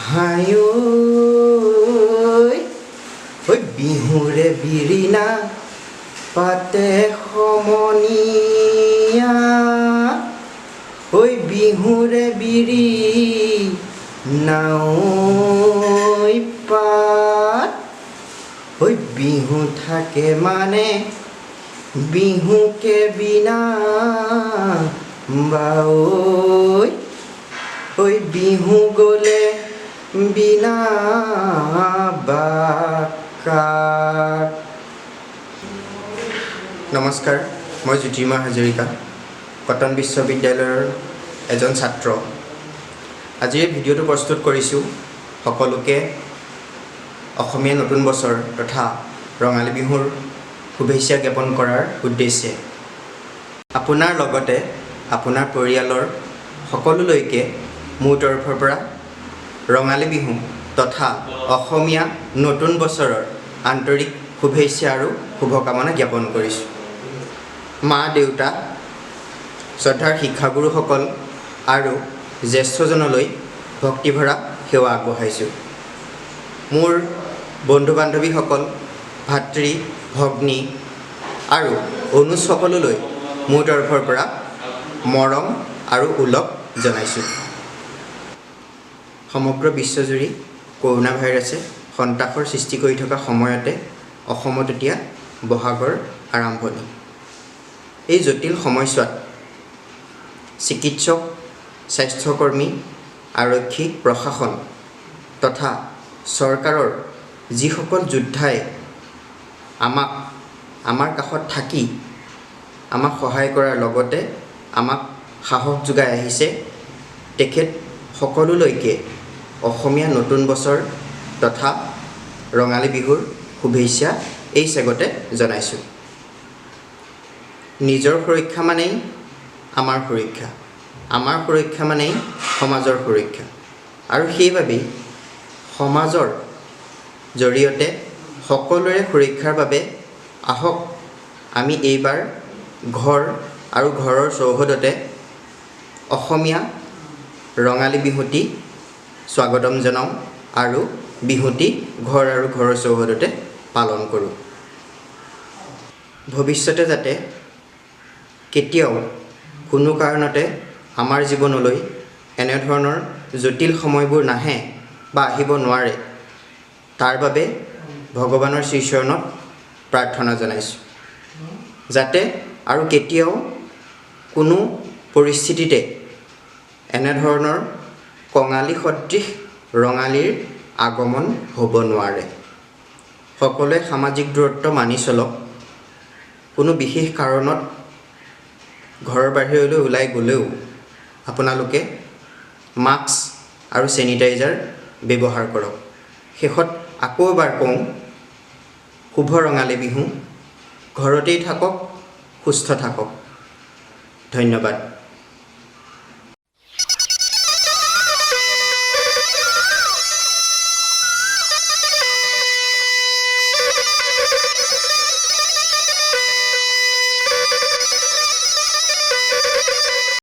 হাই ঐ, ঐ বিহুৰে বিৰিণা পাতে সমনীয়া, ঐ বিহুৰে বিৰিণা ঐ পাত, ঐ বিহু থাকে মানে বিহুকে বিনা বা ঐ, ঐ বিহু গ'লে বিনা বাকাত। নমস্কাৰ, মই জ্যোতিৰ্ময় হাজৰিকা, কটন বিশ্ববিদ্যালয়ৰ এজন ছাত্ৰ। আজিৰ এই ভিডিঅ'টো প্ৰস্তুত কৰিছোঁ সকলোকে অসমীয়া নতুন বছৰ তথা ৰঙালী বিহুৰ শুভেচ্ছা জ্ঞাপন কৰাৰ উদ্দেশ্যে। আপোনাৰ লগতে আপোনাৰ পৰিয়ালৰ সকলোলৈকে মোৰ তৰফৰ পৰা ৰঙালী বিহু তথা অসমীয়া নতুন বছৰৰ আন্তৰিক শুভেচ্ছা আৰু শুভকামনা জ্ঞাপন কৰিছোঁ। মা দেউতা, শ্ৰদ্ধাৰ শিক্ষাগুৰুসকল আৰু জ্যেষ্ঠজনলৈ ভক্তিভৰা সেৱা আগবঢ়াইছোঁ। মোৰ বন্ধু বান্ধৱীসকল, ভাতৃ ভগ্নী আৰু অনুজসকললৈ মোৰ তৰফৰ পৰা মৰম আৰু ওলগ জনাইছোঁ। সমগ্ৰ বিশ্বজুৰি কৰোণা ভাইৰাছে সন্ত্ৰাসৰ সৃষ্টি কৰি থকা সময়তে অসমত এতিয়া বহাগৰ আৰম্ভণি। এই জটিল সময়ছোৱাত চিকিৎসক, স্বাস্থ্যকৰ্মী, আৰক্ষী, প্ৰশাসন তথা চৰকাৰৰ যিসকল যোদ্ধাই আমাক আমাৰ কাষত থাকি আমাক সহায় কৰাৰ লগতে আমাক সাহস যোগাই আহিছে, তেখেত সকলোলৈকে অসমীয়া নতুন বছৰ তথা ৰঙালী বিহুৰ শুভেচ্ছা এই চেগতে জনাইছোঁ। নিজৰ সুৰক্ষা মানেই আমাৰ সুৰক্ষা, আমাৰ সুৰক্ষা মানেই সমাজৰ সুৰক্ষা আৰু সেইবাবেই সমাজৰ জৰিয়তে সকলোৰে সুৰক্ষাৰ বাবে আহক আমি এইবাৰ ঘৰ আৰু ঘৰৰ চৌহদতে অসমীয়া ৰঙালী বিহুটি স্বাগতম জনাওঁ আৰু বিহুটি ঘৰ আৰু ঘৰৰ চৌহদতে পালন কৰোঁ। ভৱিষ্যতে যাতে কেতিয়াও কোনো কাৰণতে আমাৰ জীৱনলৈ এনেধৰণৰ জটিল সময়বোৰ নাহে বা আহিব নোৱাৰে, তাৰ বাবে ভগৱানৰ শ্ৰীচৰণত প্ৰাৰ্থনা জনাইছোঁ, যাতে আৰু কেতিয়াও কোনো পৰিস্থিতিতে এনেধৰণৰ কঙালী সদৃশ ৰঙালীৰ আগমন হ'ব নোৱাৰে। সকলোৱে সামাজিক দূৰত্ব মানি চলক। কোনো বিশেষ কাৰণত ঘৰৰ বাহিৰলৈ ওলাই গ'লেও আপোনালোকে মাস্ক আৰু চেনিটাইজাৰ ব্যৱহাৰ কৰক। শেষত আকৌ এবাৰ কওঁ, শুভ ৰঙালী বিহু। ঘৰতেই থাকক, সুস্থ থাকক। ধন্যবাদ।